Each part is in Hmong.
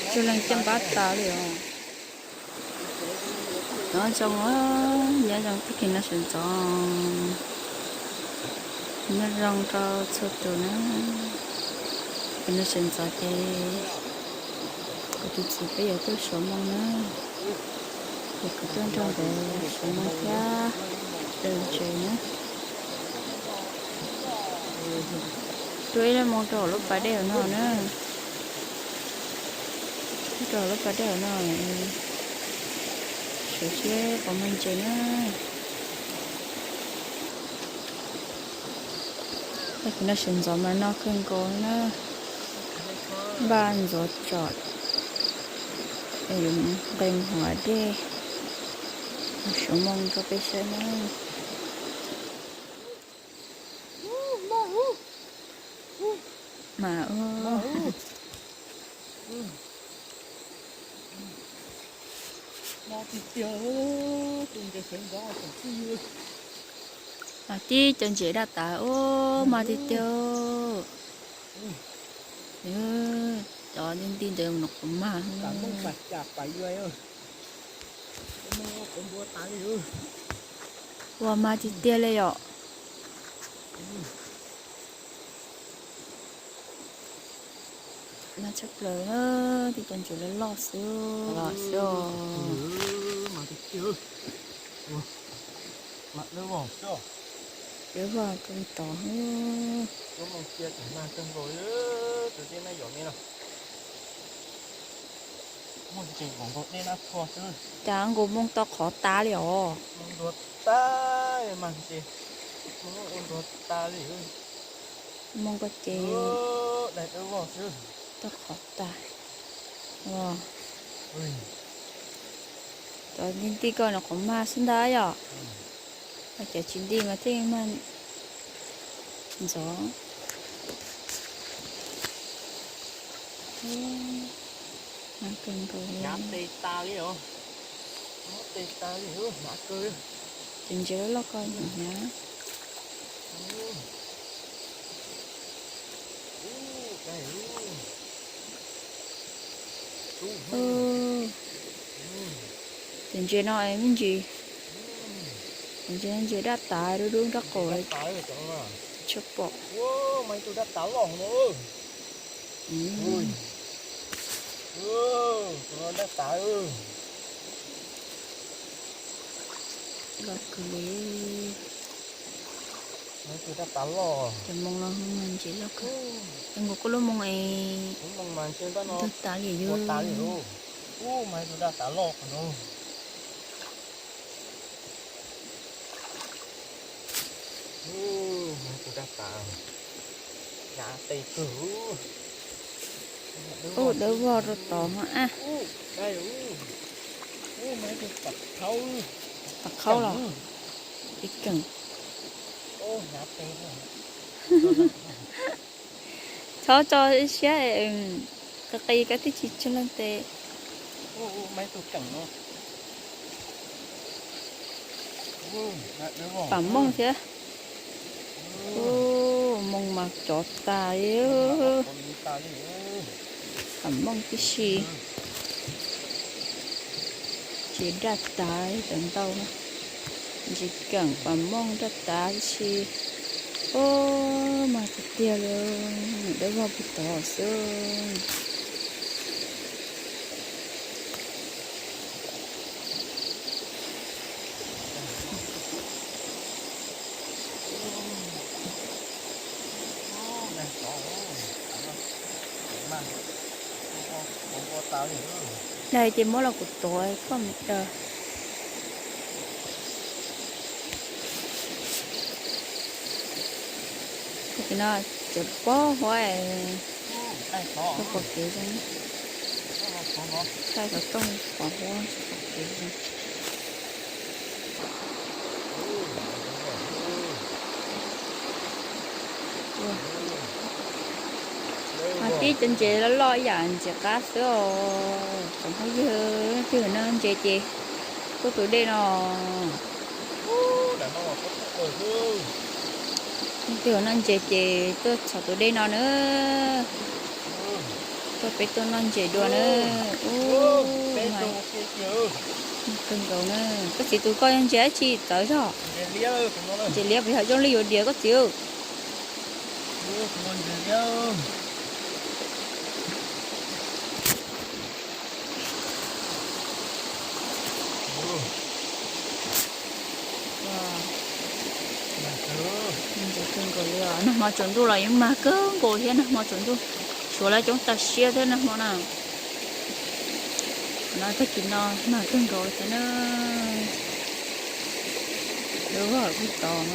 Tsuas leej caj npab tas li os. Nyob zoo, nyob zoo tag kis no sawv ntxov, nyob zoo rau txhua tus na. Kis no sawv ntxov ces kuv tus txiv peb yuav tuaj suav moo na, ces kuv tuaj nrog nkawd suav moo thiab daws ntses na. Tuaj ib lub moo rau hauv lub pas dej hauv no na. Rau hauv lub pas dej hauv no, suav seb puas mag ntses na. Tag kis no sawv ntxov mas no kawg nkaus na. Npaj ntxuav tsom, yuav nqes hauv dej, suav moo rau peb saib na. Mas, mas tib cov ntses daj tas, ub, mag tiag tiag. Cov nti nti ntawd no qhov mag. Ua mag tiag tiag li yom. Mag tshaj plaws na, tib cov ntses loj loj xwb. Loj xwb os. Dawb vog kawg tod. Cas nkaus moo tau qhov tas li os. Moo ko ces tau qhov tas. Cov nti nti ko no qhov mag xwb ntag yom. Cov tsis nti mas thiaj mag ntxov. Mag kawg nkaus li. Cov ntses loj loj ko hnyav. Cov ntses no me ntsis, cov ntses no ntses daj tas dub dub nraub qaum, tsis tshua pom. Loj kawg li. Cov moo no mag ntses loj kawg. Nkaus koj lub moo es ntog tas li yog. Ub, dawb vog rau tod ho ab. Pas khaub los ib keem. Txhob tso siab, qis qis koj twb tsis tseg leej tes. Pam mooj thiab. Moo mas cov tas li. Pam mooj tib si. Ntses daj tas cov ntau na. Ntses keem pam mooj daj tas tib si. Ub, mag tiag tiag li, dawb vog puag tod xwb. Dai ces muab los kuv tuav koj mus daws. Ces no tseem pob huab, tsis pom kev zoo, thaij xov tooj pom huab tsis pom kev zoo. Mas tib cov ntses loj loj ib yam ntses qab xwb os. Tsoom phooj ywg, leej twg yuav noj ntses ces tuaj tus dej no. Leej twg yuav noj ntses ces tuaj txhos tus dej no na. Koj peb tuaj noj ntses dua na. Ub, kawg nkaus na. Koj txiv tus koj yog ntses dab tsi txawv zog? Ntses liab puas yog zoo li yuav diav koj txiv? Ntses kawg nkaus li os. Nag hmo tsaus ntuj los yeej mag kawg nkaus thiab, nag hmo tsaus ntuj suav lawv coob tag siab thiab nag hmo na. No tag kis no mag kawg nkaus thiab na. Lub voj kuj tos.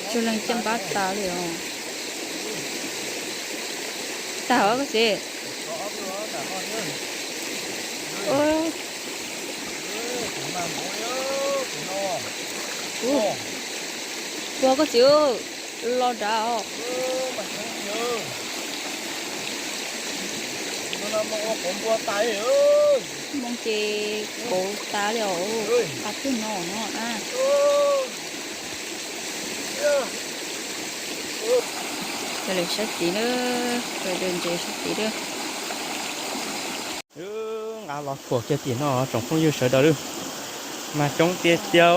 Tsuas leej caj npab tas li os. Tag os koj txiv. Ua koj txiv, los nrad os. Moo ces kauv tas li os. Qab twg no no na. Coj lawm sab tid na, coj lawm ntses sab tid na. Nqa los thuam kiag tim no tsoom phooj ywg sawv daws lawm. Mas coob tiag tiag.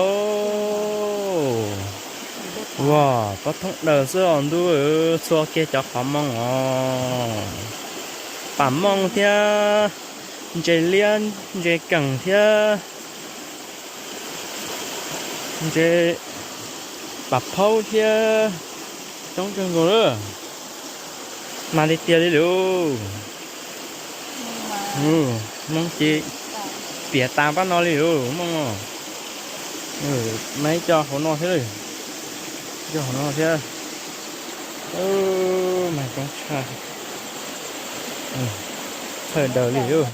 Ua, pob thoob daws xwb os ntuj, txhua kiag cov qhov moo os. Pam mooj thiab, ntses liab, ntses keem thiab, ntses pam phaub thiab, coob kawg nkaus lawm. Mas li tiag li lawm. Mooj ces piam tas pab no li lawm mooj. Mas ib co hauv no thiab, co hauv no thiab. Mas coob tshaj, thawj daws li lawm.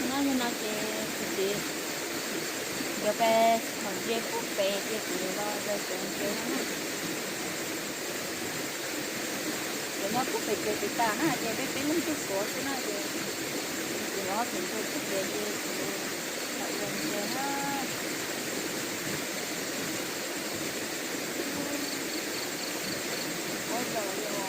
No yog no ces kuv txiv yuav peb thom ntses pub pem ces kuv yuav los daws cov ntses no na. Cov nyob pub pem ces kuv tas na ces peb peb leeg twb suav xwb na ces kuv los pem ntses pub pem ces kuv los daws ntses na. Loj cov ntses ntxim qab no.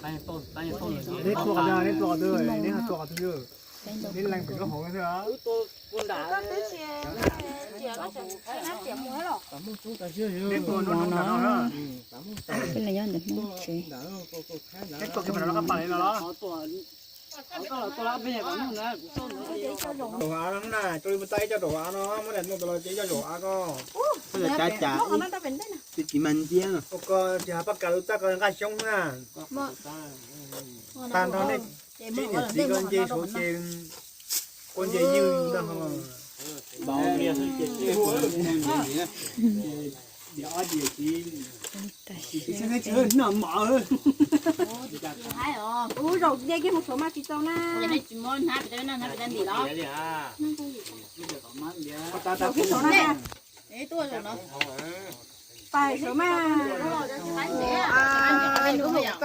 Mas li tiag. Neb tua, neb tua, neb tua, neb leej pem lub hauv xwb. Neb tua no, neb leej nyob ntawm Hmoob tsev. Rau hav no na, rau li mus tau ib co rau hav no, muab daim nplooj tau los ces ib co rau hav ko. Tsis mas ntxiab, ua ko tsis hav paj kas lub txaj ko nqaj xyoob na. Tag nrho nej tib niam txiv ko nce suav ces kua nce ywg ntag ho. Ub, zaum nce kiag mus suav mas tsis tau na. Pais suav mas.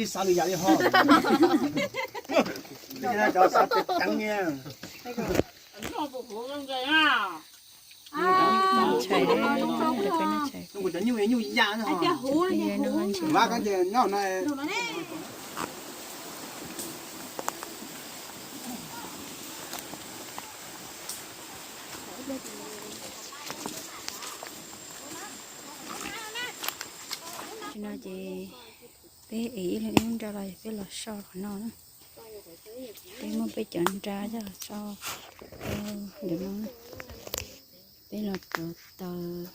li xav lwm yam li ho. Cov xav tes ceev ni. Ntshai, ntshai. Cov nyuj nyuj ya no. Tam sim no ces peb ev ib leeg ib lub nra los, peb los so qhov no na. Peb muab peb cov nra coj los so ntawm no. Peb los rauv taws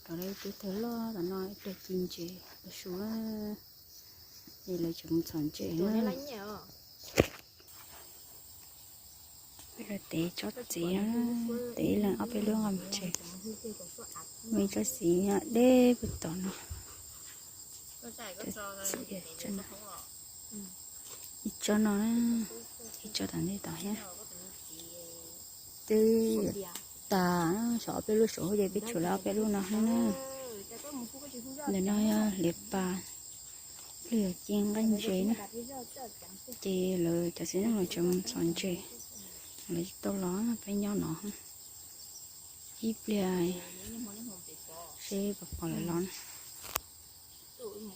rau lawv ib tug tawg loj tom no, ib tug ci ntses los su, es lawv tseem mus txhom ntses na. Peb los tev tsob txiv, tev ib leeg ob peb lub nqa mus tsev. Muaj ib tsob txiv deb puag tom no. Tsob txiv, ib tsob no, ib tsob tom ntej tod thiab. Twb tas, tshuav ob peb lub saum huab ces peb tshuav lawv ob peb lub no xwb na. Ntawm no yog liab pas, lwm yam ci nqaij ntses na. Ces lawv cov txiv neej los tseem mus txhom ntses, lawv tsis tau los, peb nyob no ib pliag seb puas pom lawv los na. Txhom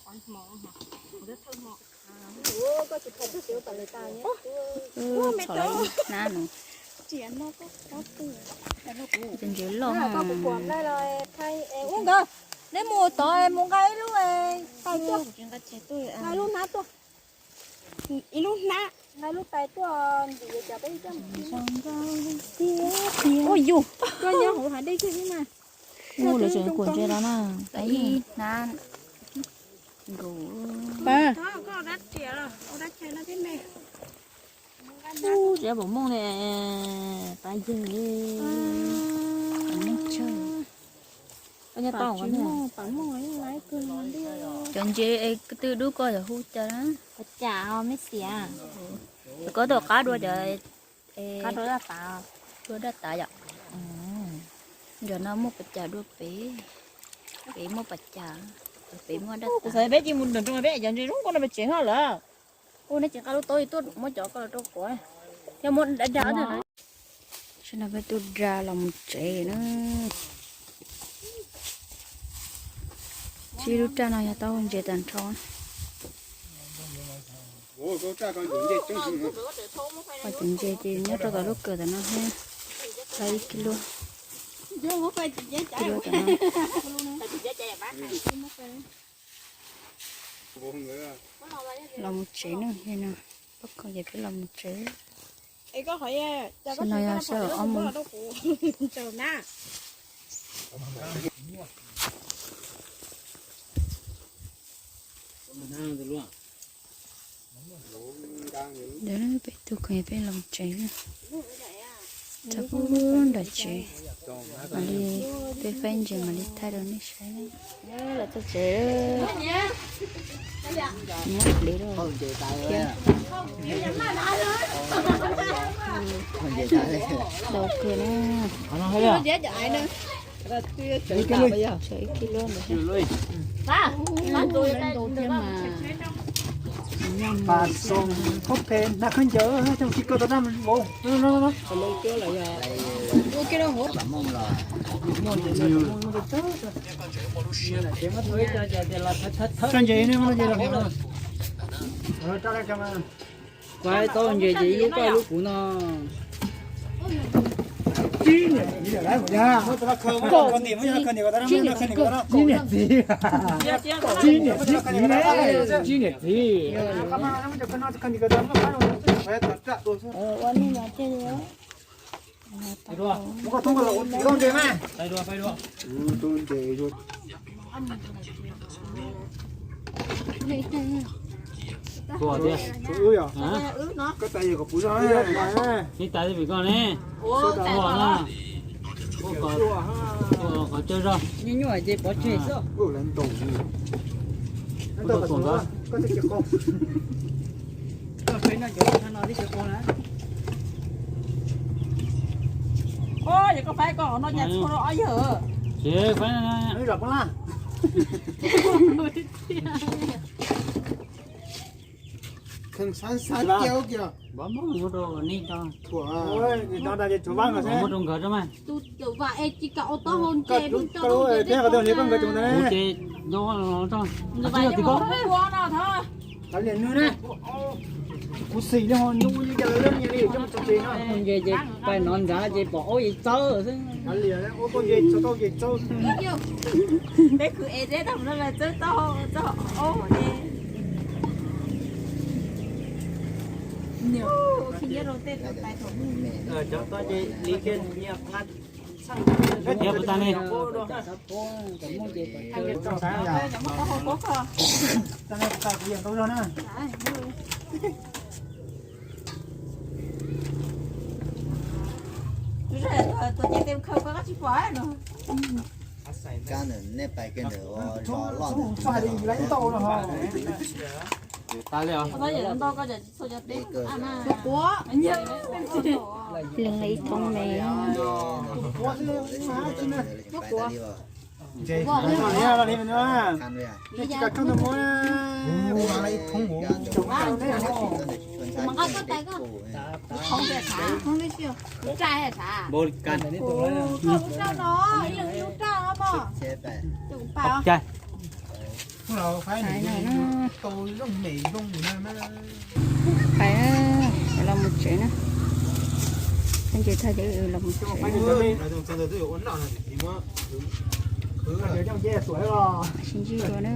lawv ib hnab no. Cov ntses loj. Neb mus tod mus nqa ib lub tais tuaj, nqa ib lub hnab tuaj, ib lub hnab, nqa ib lub tais tuaj ntim cov peb coj mus. Ua yus, koj nyob hauv hav dej kiag xwb na. Ua lawv tseem kuam ntses los na. Ib hnab nkaus. Ub, tsis pom mooj ne, pab yawg li. Cov ntses es twg dub koj yog hu cas? Pas cas, mej xiam. Koj tuaj qab dua cov, qab dua daj tav, dua daj tav yom. Ntawm no muaj pas cas dua pem, pem muaj pas cas, pem muaj daj tav. Kuv xav peb cia mus nram nroog peb cov ntses zoo nkauj no pem tsev no lawm. Ua nej tsis nqa lub taub tuaj muab cov ko los rau kuv, yog muab da da. Tam sim no peb tuaj da los mus tsev na. Tsib lub raj no yog taub hau ntses tag nrho. Cov ntses ces nyob rau tom lub kawm tom no thiab. Tau ib kis lub, kis lub tom no. Los mus tsev no, pob kws ces peb los mus tsev. Tam sim no yog sawv daws ob moos. Ntawd peb tug kws peb los tsev na. Txog pub nram tsev, mam li peb faib ntses mam li thaij rau nej saib. Los txog tsev, muab hliv rau thiab. Ntau kawg na. Tshuav ib kis lub ntawd thiab. Ntau thiab mas. Pas xoom, khob phe, nag khaub ncaws, coj mus khi ko tau dab vauv. Tso ntses ne, kuv tau ntses ces ib lub koj ib lub kuv no. Tsib niam txiv, tsib niam txiv, tsib niam txiv. Ib tas vim koj ne. Ua na, ua qhov cawg zog. Nyuaj nyuaj ces pov tseg xwb. Ua tau koom ntawd. Koj peb no cov no tib si qau na. Koj faib koj no cas txhua ob yawg. Ces faib no. Wb zom poob laj. Kheej sab sab kiag kiag. Muab rau nej tso. Thuam. Muab rau nkawd tso mas. Tus cawm vam es tsis kam ua taub hau nce, peb qhov twg hliv koj nkawd tso ntawd. Kuv ces do los tso. Qhov twg yog tim koj? Qhov liam nws na. Kuv xim li ho nyuj li cas lawm li coj mus tso tseg no. Nce ces pais nov nrad ces pom aub es txawb xwb. Qhov liam ua koj nce txog tau nce txawb. Peb khwv es deb tag mus no txawb tau txog aub ne. Nws ua khib nyiab rau tej tus tais thaum ub. Cov tod ces li kiag nyias qab txhaj. Nyias puas tag ne? Muab taub hau pub koj. Tus zaj tuaj ces tej khaws koj koj tsis pom no. Kab ntawm nej pais kiag ntawm os, zos loj ntawm tsis tau no. Tag li os. Txhob yam ntau koj tsis txhua cov teb. Lees li thoob me. Los li, los li, tsis kav tsij ntau muab. Mas nqa koj tais koj. Thoob tias sav, thoob tias sav. Npaum li kas. Koj lub raj no, ib leeg ib lub raj no mog. Tus kuv pais os. Pais no na. Pais, los mus tsev na. Txhaj nce thaj ces los mus tsev. Sib ntsib dua na.